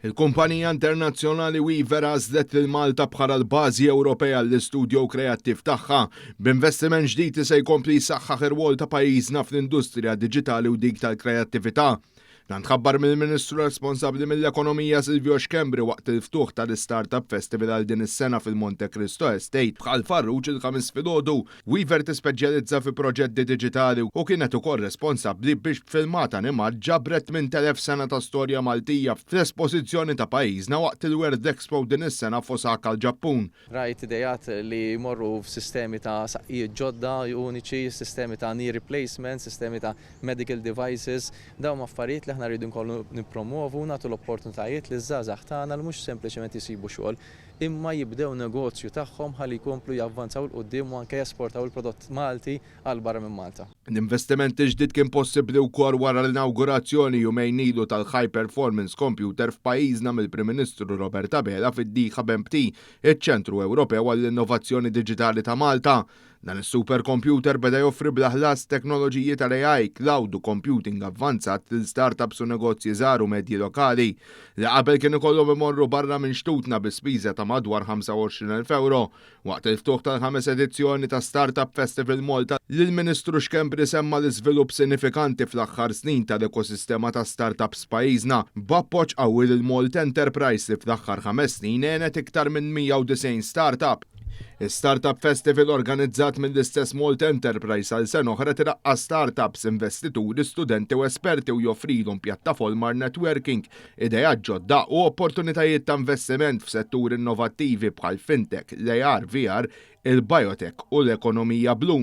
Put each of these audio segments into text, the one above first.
Il-kumpanija internazzjonali Weaver għażlet lil Malta bħala l-bażi Ewropea għall-istudio kreattiv tagħha, b'investiment ġdid li se jkompli jsaħħaħ ir-rwol ta' pajjiżna fl-industrija diġitali u dik tal-kreattività. Dan tħabbar mill-Ministru responsabbli mill-Ekonomija Silvio Schembri waqt il-ftuħ tal-Startup Festival għal din is-sena fil-Monte Cristo Estate f'Ħal Farruġ il-Ħamis filgħodu. Weaver tispeċjalizza fi proġetti diġitali u kienet ukoll responsabbli biex b'filmat animat ġabret 8,000 sena ta' storja Maltija fl-espożizzjoni ta' pajjiżna waqt il-World Expo din is-sena f'Osaka l-Ġappun. Rajt ideat li jmorru f'sistemi ta' saqqijiet ġodda uniċi, sistemi ta' knee replacement, sistemi ta' medical devices. Dawn huma affarijiet li aħna rridu nkollu nippromwovu u nagħtu l-opportunitajiet liż-żgħażagħ tagħna li mhux sempliċement isibu xogħol, imma jibdew negozju tagħhom ħalli jkomplu javvanzaw 'l quddiem u anke jesportaw il-prodott Malti għal barra minn Malta. L-investiment il-ġdid kien possibbli wkoll wara l-inawgurazzjoni jumejn ilu tal-High Performance Computer f'pajjiżna mill-Prim Ministru Robert Abela fid-DIHAB MT, iċ-Ċentru Ewropew għall-Innovazzjoni Diġitali ta' Malta. Dan is-supercomputer beda joffri bla ħlas teknoloġiji tal-AI, cloud u computing avvanzat lil startups u negozji żgħar u medji lokali li qabel kien ikollhom imorru barra minn xtutna bi spiża ta' madwar 25,000 ewro. Waqt il-ftuħ tal-ħames edizzjoni ta' Startup Festival Malta, l-Ministru Schembri semma l-iżvilupp sinifikanti fl-aħħar snin tal-ekosistema ta' startups f'pajjiżna, b'appoġġ qawwi lil Malta Enterprise li fl-aħħar ħames snin għenet iktar minn 190 startup. Is-Startup Festival organizzat mill-istess Malta Enterprise għal sena oħra tilaqqa' startups, investituri, studenti u esperti u joffrilhom pjattaforma għal networking, ideat ġodda u opportunitajiet ta' investiment f'setturi innovattivi bħal fintech, l-AR, VR, il-biotech u l-ekonomija blu.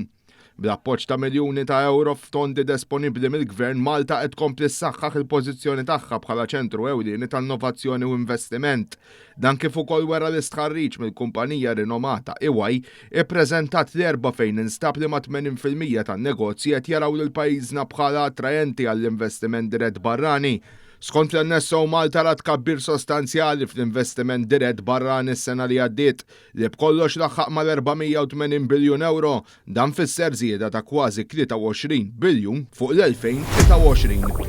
Bl-appoġġ ta' miljuni ta' ewro f'fondi disponibbli mill-Gvern, Malta qed tkompli ssaħħaħ il-pożizzjoni tagħha bħala ċentru ewlieni ta' innovazzjoni u investiment. Dan kif ukoll wera l-istħarriġ mill-kumpanija rinomata EY ippreżentat l-Erbgħa fejn instab li ma' 80% tan-negozji qed jaraw lil pajjiżna bħala attraenti għall-investiment dirett barrani. Skont l-NSO, Malta rat tkabbir sostanzjali fl-investiment dirett barrani s-sena li għaddiet li b'kollox laħaq mal-480 biljun euro. Dan fisser żieda ta' kważi 23 biljun fuq l-2023.